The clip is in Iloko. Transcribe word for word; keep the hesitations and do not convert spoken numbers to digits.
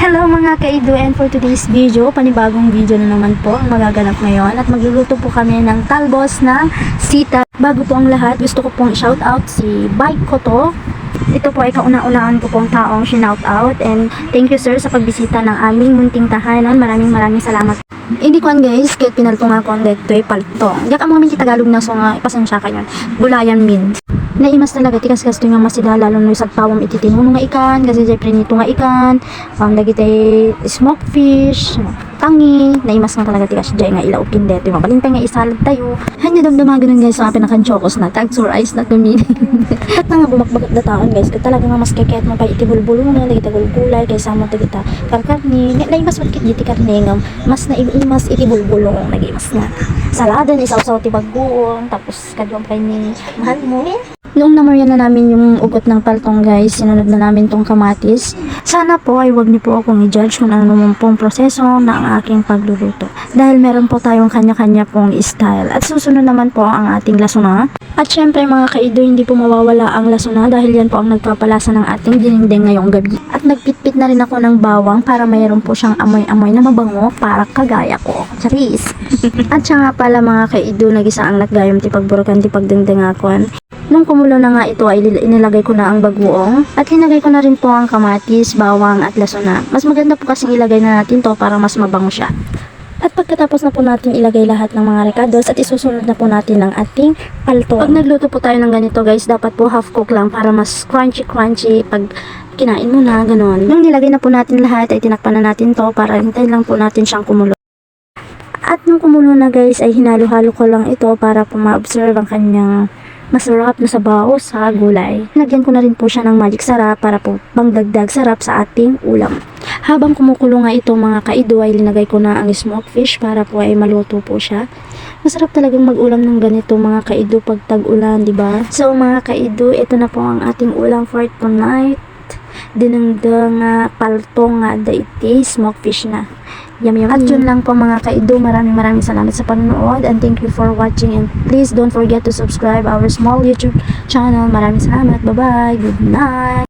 Hello mga kaido, and for today's video, panibagong video na naman po ang magaganap ngayon at magluluto po kami ng talbos na sita. Bago po ang lahat, gusto ko pong shout out si Bike Koto. Ito po ay kauna-unahan ko pong taong shout out, and thank you sir sa pagbisita ng aming munting tahanan. Maraming maraming salamat. Idi kuan guys, ket pinaltongakon daytoy paltong. Diak ammo ngamin ti Tagalog na, so nga ipasensya kayon. Gulayan min. Naimas talaga ti kaskas toy nga masida, lalo no sagpawam iti tinuno nga ikan, kasi jay prinito nga ikan, um, dagiti smoke fish, tangi, naimas nga talaga ti kasjay nga ilaok ken daytoy. Mabalin pay nga isalad tayo. Ania damdamagen guys, so apay nakan-chokos na, tag-sore eyes na kami. Ket nga bumakbaket da taon guys, ket talaga nga mas kayat mo pay iti bulbulong nga dagiti gulgulay kaysa mo dagita karkarne. Nga naimas met ket iti karne nga mas naimas iti bulbulong, naimas nga. Saladen, isawsaw ti bagoong, tapos kaduam pay ni mahal mo. Noong namarian na namin yung ugot ng paltong guys, sinunod na namin tong kamatis. Sana po ay wag niyo po akong i-judge kung ano man pong proseso na ang aking pagluluto. Dahil meron po tayong kanya-kanya pong style. At susunod naman po ang ating lasuna. At syempre mga kaido, hindi po mawawala ang lasuna dahil yan po ang nagpapalasa ng ating dinengdeng ngayong gabi. At nagpitpit na rin ako ng bawang para mayroon po siyang amoy-amoy na mabango para kagaya ko. Charis! At siya nga pala mga kaido, nagisaang nakgayam ti pagburukan ti pagdengdengakon. Nung kumulo na nga ito ay lil-, inilagay ko na ang bagoong at linagay ko na rin po ang kamatis, bawang at lasuna. Mas maganda po kasing ilagay na natin to para mas mabango siya. At pagkatapos na po natin ilagay lahat ng mga rekados at isusunod na po natin ang ating paltong. Pag nagluto po tayo ng ganito guys, dapat po half cook lang para mas crunchy-crunchy pag kinain mo na, ganon. Nung nilagay na po natin lahat ay tinakpan na natin to para hintayin lang po natin siyang kumulo. At nung kumulo na guys ay hinalo-halo ko lang ito para po ma-absorb ang kanyang masarap na sabaw sa gulay. Lagyan ko na rin po siya ng magic sarap para po pangdagdag sarap sa ating ulam. Habang kumukulo nga ito mga kaido ay linagay ko na ang smoke fish para po ay maluto po siya. Masarap talagang mag-ulam ng ganito mga kaido pag tag-ulan, di ba? So mga kaido, ito na po ang ating ulam for tonight. Dinengdeng nga paltong nga adda iti smoke fish na. Yum, yum, yum. At yun lang po mga kaido. Maraming maraming salamat sa panonood and thank you for watching, and please don't forget to subscribe our small YouTube channel. Maraming salamat. Bye-bye. Good night.